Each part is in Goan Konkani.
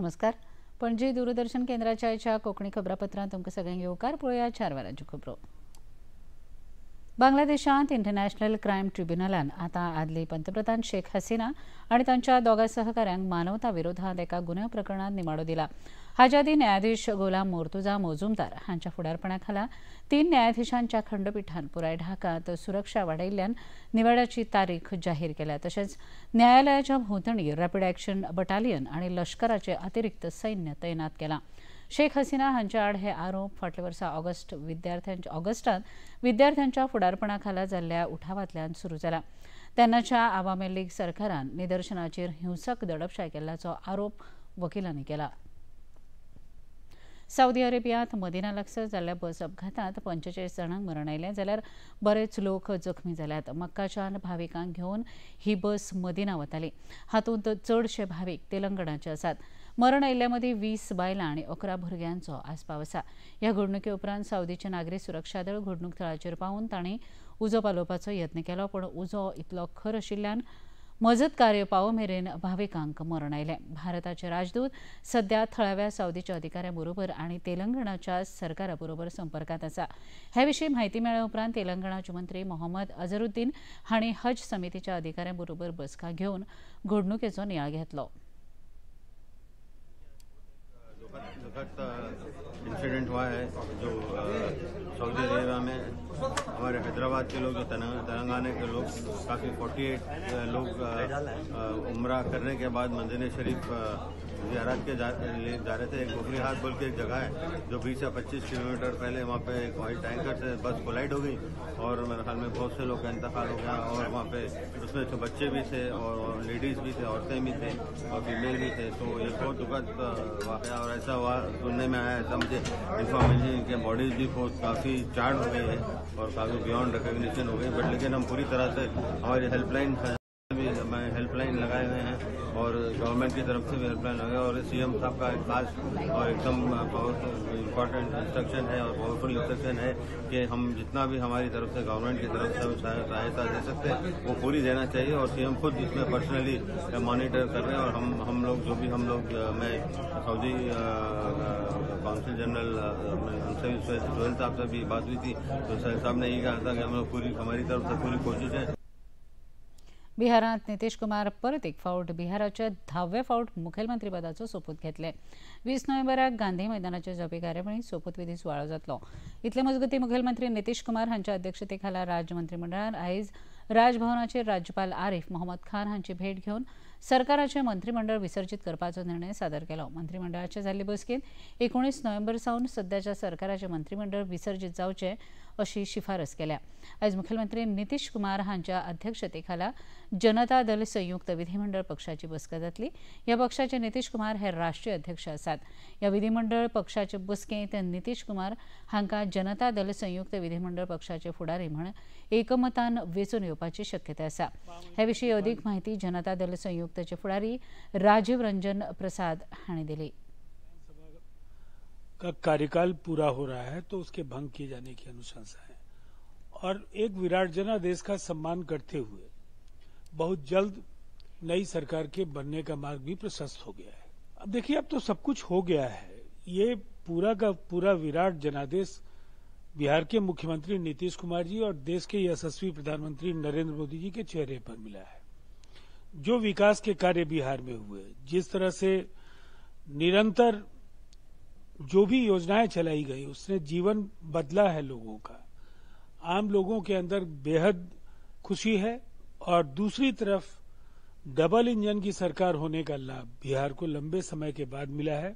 नमस्कार. पणजी दूरदर्शन केंद्राच्या आयच्या कोंकणी खबरापत्रांत तुमकां सगळ्यांक येवकार. पळोवया 4 वरांच्यो खबरो. बांगलादेशांत इंटरनॅशनल क्रायम ट्रिब्युनलान आतां आदली पंतप्रधान शेख हसिना आनी तांच्या दोगा सहकाऱ्यांक मानवता विरोधांत एका गुन्यांव प्रकरणांत निवाडो दिला. हाच्या आदीं न्यायाधीश गोलाम मोर्तुजा मोजुमदार हांच्या फुडारपणा खाला 3 न्यायाधीशांच्या खंडपीठान पुराय ढाकांत सुरक्षा वाडयिल्ल्यान निवाड्याची तारीख जाहीर केल्या. तशेंच न्यायालयाच्या भोंवतणी रॅपिड ॲक्शन बटालियन आनी लश्कराचे अतिरिक्त सैन्य तैनात केलां. शेख हसिना हांच्या आड हे आरोप फाटल्या वर्सा ऑगस्टांत विद्यार्थ्यांच्या फुडारपणाखाला जाल्ल्या उठावांतल्यान सुरू जाला. तेन्नाच्या आवामी लीग सरकारान निदर्शनाचेर हिंसक दडपशाय केल्ल्याचो आरोप वकिलांनी केला. सावदी अरेबियांत मदिना लागसर जाल्ल्या बस अपघातांत 45 जाणांक मरण आयलें जाल्यार बरेच लोक जखमी जाल्यात. मक्काच्यान भाविकांक घेवन ही बस मदिना वताली. हातूंत चडशे भावीक तेलंगणाचे आसात. मरण आयिल्ल्या मदीं 20 बायलां आनी 11 भुरग्यांचो आस्पाव आसा. ह्या घडणुके उपरांत सावदीचे नागरी सुरक्षा दळ घडणूक थळाचेर पावून तांणी उजो पालोवपाचो यत्न केलो, पूण उजो इतलो खर आशिल्ल्यान मजत कार्य पावो मेरेन भाविकांक मरण आयलें. भारताचे राजदूत सध्या थळाव्या सावदीच्या अधिकाऱ्यां बरोबर आनी तेलंगणाच्या सरकारा बरोबर संपर्कांत आसा. हे विशीं म्हायती मेळ्ळ्या उपरांत तेलंगणाचे मंत्री मोहम्मद अझरुद्दीन हांणी हज समितीच्या अधिकाऱ्यां बरोबर बसका घेवन घडणुकेचो नियाळ घेतलो. दुखद इंसिडेंट हुआ है जो सऊदी अरेबिया में हमारे हैदराबाद के लोग, जो तेलंगाना के लोग, काफ़ी 48 लोग उम्रा करने के बाद मदीना शरीफ ज़ियारत के लिए जा रहे थे। एक गोखली हाथ बोल के एक जगह है जो 20 या 25 किलोमीटर पहले वहाँ पे एक ऑयल टैंकर से बस कोलाइड हो गई और मेरे ख्याल में बहुत से लोग का इंतकाल हो गया। और वहाँ पे उसमें तो बच्चे भी थे और लेडीज़ भी थे, औरतें भी थे और फीमेल भी थे। तो ये बहुत दुखद वाक़या और ऐसा हुआ सुनने में आया, ऐसा मुझे इन्फॉर्मेशन कि बॉडीज भी बहुत काफ़ी चार्ट हो गई है और काफ़ी बियॉन्ड रिकग्निशन हो गई। बट लेकिन हम पूरी तरह से हमारी हेल्पलाइन भी हेल्पलाइन लगाए हुए हैं और गवर्नमेंट की तरफ से भी हेल्पलाइन लगाए और सीएम साहब का एक खास और एकदम पावरफुल इम्पोर्टेंट इंस्ट्रक्शन है और पावरफुल इंस्ट्रक्शन है कि हम जितना भी हमारी तरफ से गवर्नमेंट की तरफ से हम सहायता दे सकते हैं वो पूरी देना चाहिए। और सीएम खुद इसमें पर्सनली मॉनिटर कर रहे हैं और हम लोग जो भी हम लोग मैं सऊदी काउंसिल जनरल उनसे सोहेल साहब से भी बात हुई थी तो सोहेल साहब ने ये कहा था कि हम लोग पूरी हमारी तरफ से पूरी कोशिश है। बिहारांत नितीश कुमार परत एक फावट बिहाराच्या 10व्या फावट मुखेलमंत्रीपदाचो सोपूत घेतले. 20 नोव्हेंबराक गांधी मैदानाचेर जावपी कार्यावळींत सोपूतविधी सुवाळो जातलो. इतले मजगतीं मुखेलमंत्री नितीश कुमार हांच्या अध्यक्षतेखाला राज्य मंत्रिमंडळान आयज राजभवनाचेर राज्यपाल आरिफ मोहम्मद खान हांची भेट घेवन सरकाराचें मंत्रिमंडळ विसर्जीत करपाचो निर्णय सादर केलो. मंत्रिमंडळाचे जाल्ले बसकेंत 19 नोव्हेंबर सावन सद्याच्या सरकाराचें मंत्रिमंडळ विसर्जीत जावचें अशी शिफारस केल्या. आयज मुखेलमंत्री नितीश कुमार हांच्या अध्यक्षतेखाला जनता दल संयुक्त विधिमंडळ पक्षाची बसका जातली. ह्या पक्षाचे नितीश कुमार हे राष्ट्रीय अध्यक्ष आसात. ह्या विधिमंडळ पक्षाचे बसकेंत नितीश कुमार हांकां जनता दल संयुक्त विधिमंडळ पक्षाचे फुडारी म्हण एकमतान वेंचून येवपाची शक्यता आसा. हे विशीं अदीक म्हायती जनता दल संयुक्तचे फुडारी राजीव रंजन प्रसाद हांणी दिली. का कार्यकाल पूरा हो रहा है तो उसके भंग किए जाने की अनुशंसा है और एक विराट जनादेश का सम्मान करते हुए बहुत जल्द नई सरकार के बनने का मार्ग भी प्रशस्त हो गया है। अब देखिए, अब तो सब कुछ हो गया है। ये पूरा का पूरा विराट जनादेश बिहार के मुख्यमंत्री नीतीश कुमार जी और देश के यशस्वी प्रधानमंत्री नरेंद्र मोदी जी के चेहरे पर मिला है। जो विकास के कार्य बिहार में हुए, जिस तरह से निरंतर जो भी योजनाएं चलाई गई, उसने जीवन बदला है लोगों का। आम लोगों के अंदर बेहद खुशी है। और दूसरी तरफ डबल इंजन की सरकार होने का लाभ बिहार को लंबे समय के बाद मिला है।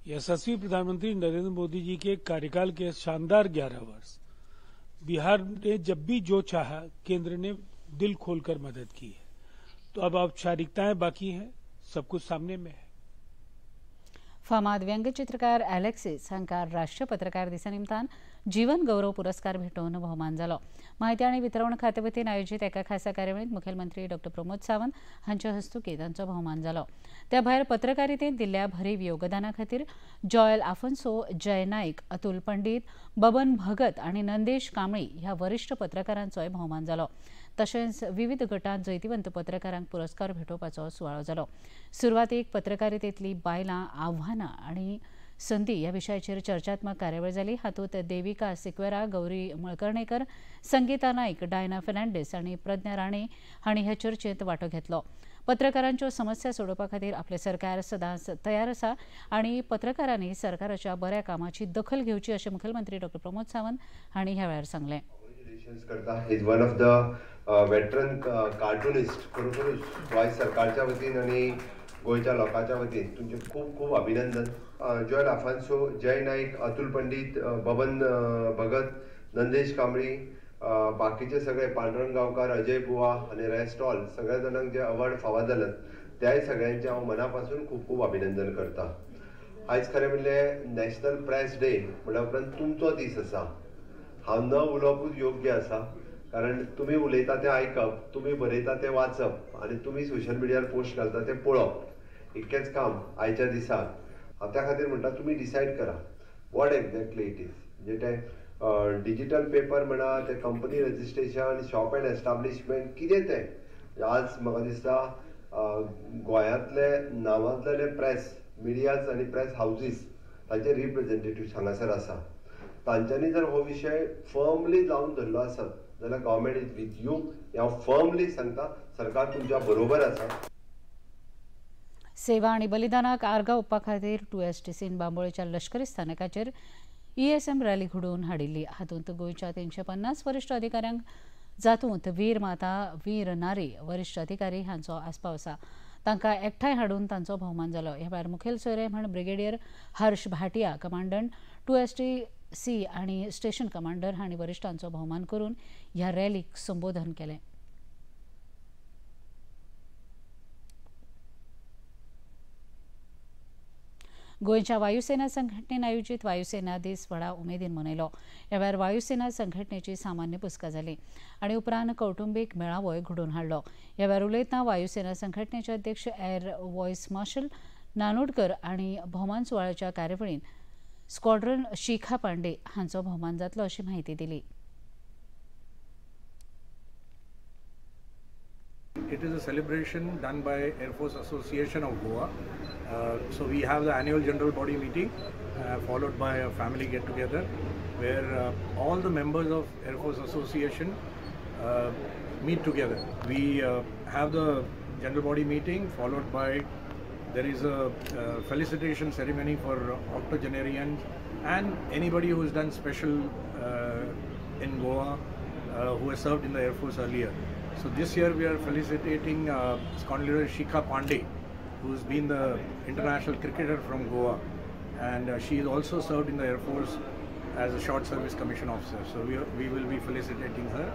यशस्वी प्रधानमंत्री नरेंद्र मोदी जी के कार्यकाल के शानदार 11 वर्ष बिहार ने जब भी जो चाहा केंद्र ने दिल खोलकर मदद की है। तो अब औपचारिकताएं बाकी हैं, सब कुछ सामने में है। फामाद व्यंगचित्रकार एलेक्सिस हांकां राष्ट्रीय पत्रकार दिसा निमतान जीवन गौरव पुरस्कार भेटोवन भोवमान जालो. म्हायती आनी वितरण खात्या वतीन आयोजीत एका खासा कार्यावळींत मुखेलमंत्री डॉ प्रमोद सावंत हांच्या हस्तुकीं तांचो भोवमान जालो. त्या भायर पत्रकारितेंत दिल्ल्या भरीव योगदाना खातीर जॉयल आफोन्सो, जय नायक, अतुल पंडीत, बबन भगत आनी नंदेश कांबळी ह्या वरिश्ठ पत्रकारांचोय भोवमान जालो. तशेंच विविध गटांत जैतिवंत पत्रकारांक पुरस्कार भेटोवपाचो सुवाळो जालो. सुरवातीक पत्रकारितेंतली बायलां आव्हानां आनी संदी ह्या विशयाचेर चर्चात्मक कार्यावळ जाली. हातूंत देविका सिक्वेरा, गौरी मळकर्णेकर, संगीता नायक, डायना फेर्नांडीस आनी प्रज्ञा राणे हांणी ह्या चर्चेंत वांटो घेतलो. पत्रकारांच्यो समस्या सोडोवपा खातीर आपलें सरकार सदांच तयार आसा आनी पत्रकारांनी सरकाराच्या बऱ्या कामाची दखल घेवची अशें मुखेलमंत्री डॉ प्रमोद सावंत हांणी ह्या वेळार सांगलें. Is one of the veteran cartoonist. खरोखरूच Goa सरकारच्या वतीन आनी गोंयच्या लोकांच्या वतीन तुमचें खूब खूब अभिनंदन. जॉयल आफान्सो, जय नाईक, अतुल पंडित, बबन भगत, नंदेश कांबळी, बाकीचे सगळे पांडुरंग गांवकार, अजय बुवा आनी रेस्ट ऑल सगळ्या जाणांक जे अवॉर्ड फावो जाल्यात त्याय सगळ्यांचें हांव मना पासून खूब खूब अभिनंदन करता. आयज खरें म्हणल्यार नॅशनल प्रेस डे म्हणल्या उपरांत तुमचो दीस आसा. हांव न उलोवपूच योग्य आसा, कारण तुमी उलयता तें आयकप, तुमी बरयता तें वाचप आनी तुमी सोशल मिडियार पोस्ट घालता तें पळोवप इतकेंच काम आयच्या दिसाक. हांव त्या खातीर म्हणटा तुमी डिसायड करा what exactly it is. म्हणजे तें डिजिटल पेपर म्हणा, तें company registration, shop and establishment, कितें तें आज म्हाका दिसता गोंयांतले नांवांतले प्रेस मिडियाज आनी प्रेस हावजीस तांचे रिप्रेझेंटेटिव्ह हांगासर आसा. तांच्यांनी जर हो विशय फर्मली लावन धरलो आसत जाल्यार गव्हर्मेंट is with you हें हांव फर्मली सांगता. सरकार तुमच्या बरोबर आसा. सेवा आनी बलिदानाक आर्गां ओंपपा खातीर 2STCन बांबोळेच्या लश्करी स्थानकाचेर ESM rally घडोवन हाडिल्ली. हातूंत गोंयच्या 350 वरिश्ठ अधिकाऱ्यांक जातूंत वीर माता, वीर नारी, वरिश्ठ अधिकारी हांचो आस्पाव आसा. तांकां एकठांय हाडून तांचो भोवमान जालो. ह्या वेळार मुखेल सोयरे म्हण brigadier Harsh Bhatia, commandant 2STC आनी स्टेशन कमांडर हांणी वरिश्ठांचो भोवमान करून ह्या रॅलीक संबोधन केलें. गोंयच्या वायुसेना संघटनेन आयोजीत वायुसेना दीस व्हडा उमेदीन मनयलो. ह्या वेळार वायुसेना संघटनेची सामान्य बसका जाली आनी उपरांत कौटुंबीक मेळावोय घडोवन हाडलो. ह्या वेळार उलयतना वायुसेना संघटनेचे अध्यक्ष एअर व्हायस मार्शल नानोडकर आनी भोवमान सुवाळ्याच्या कार्यावळीन स्क्वॉड्रन शिखा पांडे हांचो भोवमान जातलो अशी म्हायती दिली. It is a celebration done by Air Force Association of Goa. So we have the annual general body meeting followed by a family get together where all the members of Air Force Association meet together. We have the general body meeting followed by there is a felicitation ceremony for octogenarians and anybody who has done special in Goa who has served in the Air Force earlier. So this year we are felicitating Squadron Leader Shikha Pandey, who has been the international cricketer from Goa, and she has also served in the Air Force as a short service commission officer. So we will be felicitating her.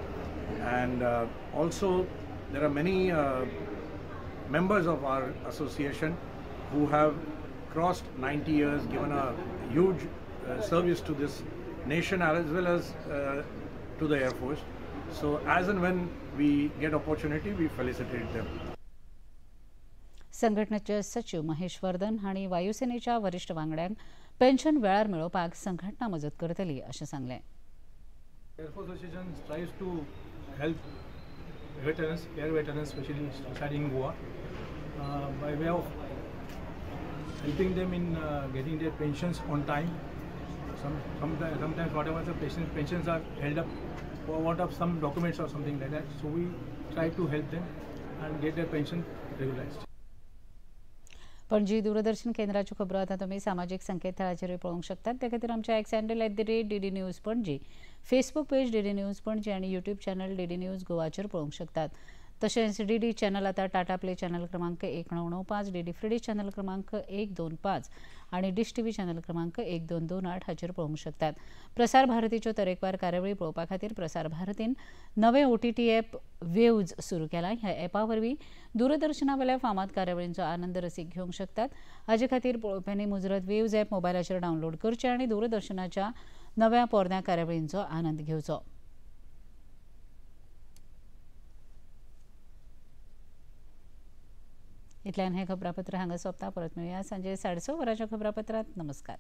And also there are many members of our association who have crossed 90 years, given a huge service to this nation as well as to the Air Force. So as and when we get opportunity, we felicitate them. संघटनेचे सचिव महेश वर्धन हांणी वायुसेनेच्या वरिश्ठ वांगड्यांक पेन्शन वेळार मेळोवपाक संघटना मजत करतली अशें सांगलें. Air Force Association strives to help veterans, air veterans especially residing in Goa, by way of helping them in getting their pensions on time. Sometimes whatever the pensions are held up for want of some documents or something like that. So we try to help them and get their pension regularized. Panaji Doordarshan केंद्राच्यो खबरो आतां तुमी सामाजीक संकेतथळाचेरूय पळोवंक शकतात. ते खातीर आमच्या X handle @DD News Panaji, Facebook page DD News Panaji आनी यूट्यूब चॅनल DD news गोवाचेर पळोवंक शकतात. तशेंच DD channel आतां टाटा प्ले चॅनल क्रमांक 1995, DD free channel क्रमांक 125 आनी डिश TV channel क्रमांक 1228 हाचेर पळोवंक शकतात. प्रसार भारतीच्यो तरेकवार कार्यावळी पळोवपा खातीर प्रसार भारतीन नवें OTT app वेव्ज सुरू केला. ह्या ॲपा वरवीं दूरदर्शना वयल्या फामाद कार्यावळींचो आनंद रसीक घेवंक शकतात. हाजे खातीर पळोवप्यांनी मुजरत वेव्ज ॲप मोबायलाचेर डावनलोड करचें आनी दूरदर्शनाच्या नव्या पोरण्या कार्यावळींचो आनंद घेवचो. इतल्यान हें खबरापत्र हांगा सोंपता. परत मेळुया सांजे 6:30 वरांच्या खबरापत्रांत. नमस्कार.